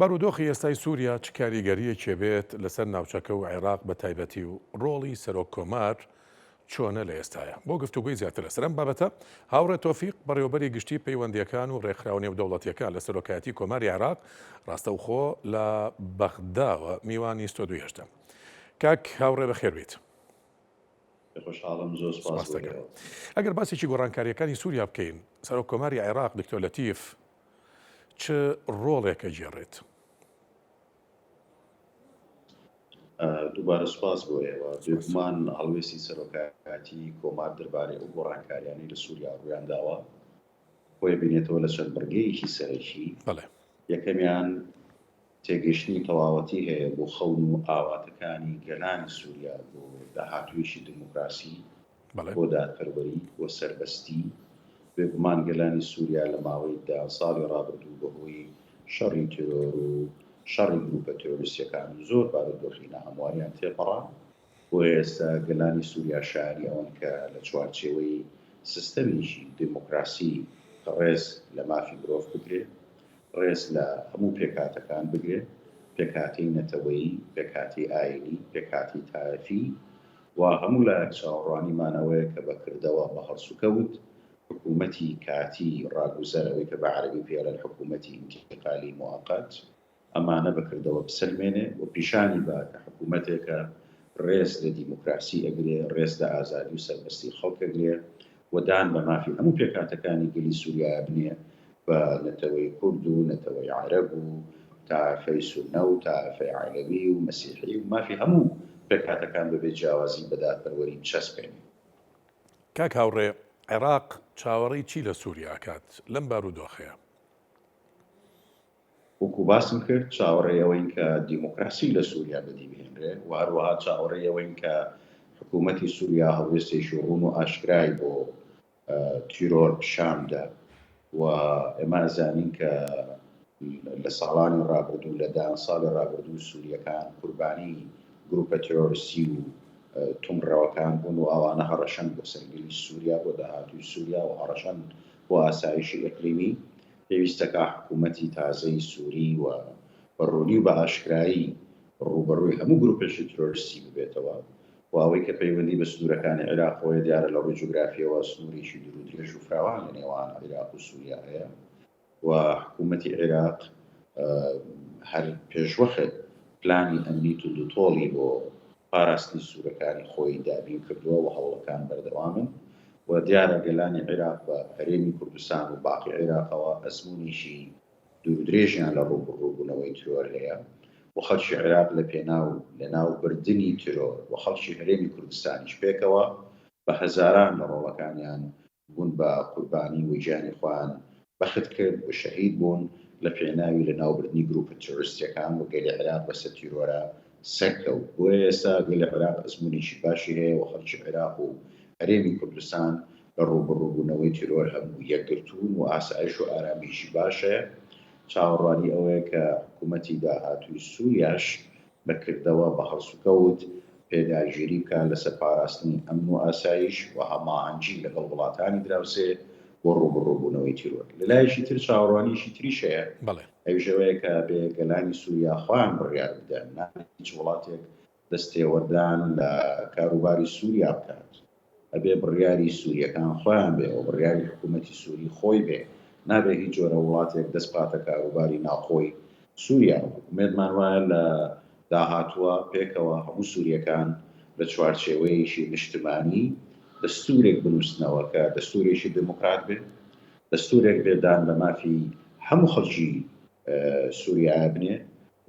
بارودۆخی ئێستای سووریا چ کاریگەرییەکی بێت لەسەر ناوچەکە و عێراق بە تایبەتی و ڕۆڵی سەرۆک کۆمار چۆنە لە ئێستایا؟ بۆ گفتوگۆی زیاتر لەسەر ئەم بابەتە هاوڕێ تۆفیق بەڕێوەبەری گشتی پەیوەندییەکان و ڕێکخراوە نێودەوڵەتییەکان لە سەرۆکایەتی کۆماری عێراق ڕاستەوخۆ لە بەغداوە میوانی ستۆدیۆی هەشتە. کاک هاوڕێ بەخێربێیت. خۆشحاڵم زۆر سپاس بۆ ئێوە. ئەگەر باسێکی گۆڕانکارییەکانی سووریا بکەین، سەرۆک کۆماری عێراق دکتۆر لەتیف چ ڕۆڵێک ئەگێڕێت؟ دووبارە سوپاس بۆ ئێوە. بێگومان هەڵوێستی سەرۆکایەتی کۆمار دەربارەی ئەو گۆڕانکاریانەی لە سووریا ڕوویان داوە خۆی بینێتەوە لە چەند بڕگەیەکی سەرەکی. یەکەمیان تێگەیشتنی تەواوەتی هەیە بۆ خەون و ئاواتەکانی گەلانی سووریا بۆ داهاتوویەکی دیموکراسی، بۆ دادپەروەری و سەربەستی. بێگومان گەلانی سووریا لە ماوەی دەیان ساڵی ڕابردوو بەهۆی شەڕی تێرۆر و شەڕی گرووپە تێرۆریستییەکان و زۆر بارودۆخی ناهەمواریان تێپەڕا، بۆیە ئێستا گەلانی سووریا شایانی ئەوەن کە لە چوارچێوەی سیستەمێکی دێموکراسی کە ڕێز لە مافی مرۆڤ بگرێ، ڕێز لە هەموو پێکهاتەکان بگرێ، پێکهاتەی نەتەوەیی، پێکهاتەی ئایینی، پێکهاتەی تایەفی و هەموو لایەک چاوەڕوانیمان ئەوەیە کە بە کردەوە، بە هەڵسوکەوت، حکوومەتی کاتیی ڕاگوزەر، ئەوەی کە بە عەرەبی پێی ئەڵێن حکوومەتی ئینتیقالی موئەقەت، ئەمانە بە کردەوە بسەلمێنێ و پیشانی با کە حکوومەتێکە ڕێز لە دیموکراسی ئەگرێ، ڕێز لە ئازادی و سەربەستی خەڵک ئەگرێ و دان بە مافی هەموو پێکهاتەکانی گەلی سووریایا بنێ بە نەتەوەی کورد و نەتەوەی عەرەب و تائفەی سوننە و تائفەی عەلەوی و مەسیحی و مافی هەموو پێکهاتەکان بەبێ جیاوازی بە دادپەروەری بچەسپێنێ. کاک هاوڕێ، عێراق چاوەڕێی چی لە سووریا ئەکات لەم بارودۆخەیا؟ وەکو باسم کرد چاوەڕێی ئەوەین کە دیموکراسی لە سووریا بەدی بهێنرێ و هەروەها چاوەڕێی ئەوەین کە حکوومەتی سووریا هەڵوێستێکی ڕوون و ئاشکرای بۆ تیرۆر پیشان بدا و ئێمە ئەزانین کە لە ساڵانی ڕابردوو لە دەیان ساڵی ڕابردوو سووریەکان قوربانی گروپە تیرۆریستی و توندڕەوەکان بوون و ئەوانە هەڕەشەن بۆ سەر گەلی سووریا بۆ داهاتووی سووریا و هەڕەشەن بۆ ئاسایشی ئیقلیمی. پێویستەکا حکوومەتی تازەی سووری و بە ڕوونی و بە ئاشکرایی ڕووبەڕووی هەموو گرووپێکی ترۆریستی ببێتەوە و ئەوەی کە پەیوەندی بە سنوورەکانی عیراقەوەیە دیارە لە ڕووی جوگرافییەوە سنوورێکی دوور و درێژ و فراوان لە نێوان عیراق و سووریا هەیە و حکوومەتی عیراق هەر پێشوەخت پلانی ئەمنی توندوتۆڵی بۆ پاراستنی سنوورەکانی خۆی دابین کردووە و هەوڵەکان بەردەوامن و دیارە گەلانی عیراق بە هەرێمی کوردستان و باقی عیراقەوە ئەزموونێکی دوورودرێژیان لە ڕووبڕووبوونەوەی ترۆر هەیە و خەڵکی عیراق لە پێناو لەناوبردنی ترۆر و خەڵکی هەرێمی کوردستانیش پێکەوە بە هەزاران لە ڕۆڵەکانیان بوون بە قوربانی و گیانی خۆیان بەخت کرد و شەهید بوون لە پێناوی لەناوبردنی گروپە تیرۆریستیەکان و گەلی عێراق بەسەر تیرۆرا سەرکەوت بۆیە ئێستا گەلی عێراق ئەزموونێکی باشی هەیە و خەڵکی عێراق و هەرێمی کوردستان لە ڕووبەڕووبوونەوەی تیرۆر هەموو یەکگرتوون و ئاسایش و ئارامیی باش هەیە چاوەڕوانی ئەوەیە کە حکوومەتی داهاتووی سووریاش بە کردەوە بە هەڵسوکەوت پێداگیری بکات لەسەر پاراستنی ئەمن و ئاسایش و هەماهەنگی لەگەڵ وڵاتانی دراوسێ بۆ ڕووبەڕووبوونەوەی تیرۆر. لە لایەکی تر چاوەڕوانییەکی تریش هەیە، ئەویش ئەوەیە کە بێ گەلانی سووریا خۆیان بڕیار بدەن، نابێت هیچ وڵاتێک دەستێوەردان لە کاروباری سووریا بکات. ئەبێ بڕیاری سوریەکان خۆیان بێ و بڕیاری حکومەتی سوری خۆی بێ، نابێ هیچ جۆرە وڵاتێک دەست بخاتە کاروباری ناوخۆی سوریا و ئومێدمان وایە لە داهاتووا پێکەوە هەموو سوریەکان لە چوارچێوەیەکی نیشتمانی دەستورێک بنوسنەوە کە دەستورێکی دێموکرات بێ، دەستورێک بێ دان بە مافی هەموو خەڵکی سوریایە بنێ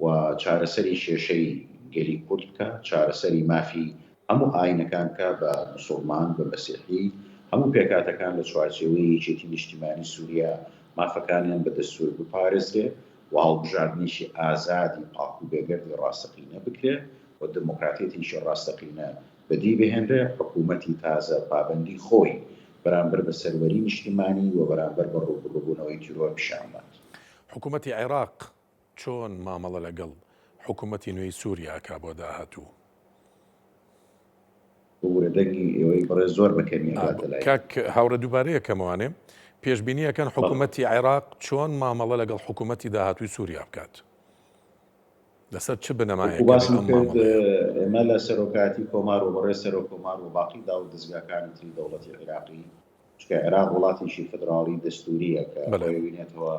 و چارەسەری کێشەی گەلی کورد بکا، چارەسەری مافی هەموو ئاینەکان بکا بە موسوڵمان، بە مەسیحی، هەموو پێکهاتەکان لە چوارچێوەی یەکێتی نیشتیمانی سوریا مافەکانیان بە دەستور بپارێزرێ و هەڵبژاردنێکی ئازادی پاک و بێگەردی ڕاستەقینە بکرێ و دێمۆکراتیەتێکی ڕاستەقینە بەدی بهێنرێ، حکوومەتی تازە پابەندی خۆی بەرامبەر بە سەروەری نیشتیمانی و بەرامبەر بە ڕووبڕووبوونەوەی تیرۆر پیشان بات. حکوومەتی عێراق چۆن مامەڵە لەگەڵ حکومەتی نوێی سوریا ئەکا بۆ داهاتوو؟ ببورە دەنگی ئێوەی بەڕێز زۆر بە کەمی ئەگاتە لای. کاک هاوڕێ دووبارەیە کەمەوانێ پێشبینی ئەکەن حکومەتی عێراق چۆن مامەڵە لەگەڵ حکومەتی داهاتووی سوریا بکات؟ لەسەر چ بنەمایەک وەکو ئەبێ باسم ئەم کرد مامەڵەیە؟ ئێمە لە سەرۆکایەتی کۆمار و بەڕێز سەرۆک کۆمار و باقی داو دەزگاکانی تری دەوڵەتی عیراقی، چونکە عێراق وڵاتێکی فیدراڵی دەستوورییە کە بەڵێ. خۆی ئەبینێتەوە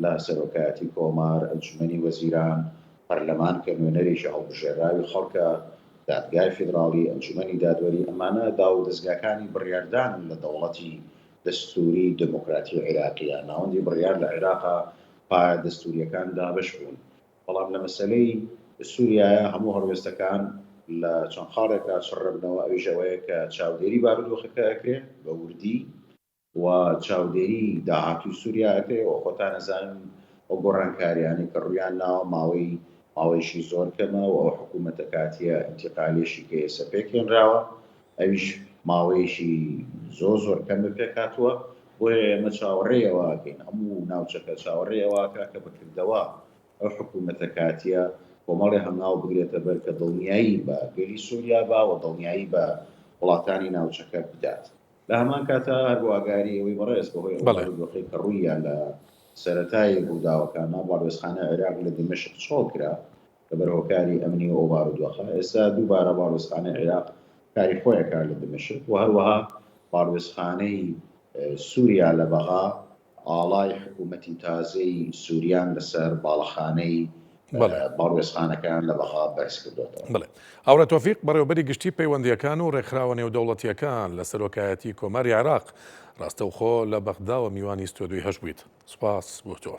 لە سەرۆکایەتی کۆمار، ئەنجومەنی وەزیران، پەرلەمان کە نوێنەرێکی هەڵبژێراوی خەڵکە، دادگای فیدراڵی، ئەنجومەنی دادوەری، ئەمانە داو و دەزگاکانی بڕیاردانن لە دەوڵەتی دەستووری دێموکراتی عیراقییە. ناوەندی بڕیار لە عیراقا پایە دەستوورییەکان دابەش بوون. بەڵام لە مەسەلەی سوریایە هەموو هەڵوێستەکان لە چەند خاڵێکا چڕبنەوە ئەویش ئەوەیە کە چاودێری بارودۆخەکە ئەکرێ بە وردی و چاودێری داهاتووی سوریا ئەکرێ و خۆتان ئەزانن ئەو گۆڕانکاریانەی کە ڕوویان ناوە ماوەی ماوەیەکی زۆر کەمە و ئەو حکوومەتە کاتیە ئینتیقالیەشی کە ئێستا پێکهێنراوە ئەویش ماوەیەکی زۆر زۆر کەمە پێکهاتووە بۆیە ئێمە چاوەڕێی ئەوە ئەکەین هەموو ناوچەکە چاوەڕێی ئەوە ئەکا کە بە کردەوە ئەو حکوومەتە کاتییە کۆمەڵێ هەنگاو بگرێتە بەر کە دڵنیایی بە گەلی سووریا با و دڵنیایی بە وڵاتانی ناوچەکە بدات. لە هەمان کاتا هەر بۆ ئاگاری ئێوەی بەڕێز بەهۆی ئەو بەڵێ. بارودۆخەی کە ڕووییا لە سەرەتای ڕووداوەکانا باڵوێزخانەی عێراق لە دیمەشق چۆڵ کرا لەبەر هۆکاری ئەمنی و ئەو بارودۆخە ئێستا دووبارە باڵوێزخانەی عێراق کاری خۆی ئەکات لە دیمەشق و هەروەها باڵوێزخانەی سووریا لە بەغا ئاڵای حکوومەتی تازەی سووریان لەسەر باڵەخانەی باڵوێزخانەکەیان لە بەغا بەرز کردۆتەوە. بەڵێ. هاوڕێ تۆفیق، بەڕێوەبەری گشتی پەیوەندییەکان و ڕێکخراوە نێودەوڵەتییەکان لە سەرۆکایەتی کۆماری عێراق، ڕاستەوخۆ لە بەغداوە میوانی ستۆدیۆی هەشت بوویت. سوپاس بۆ تۆ.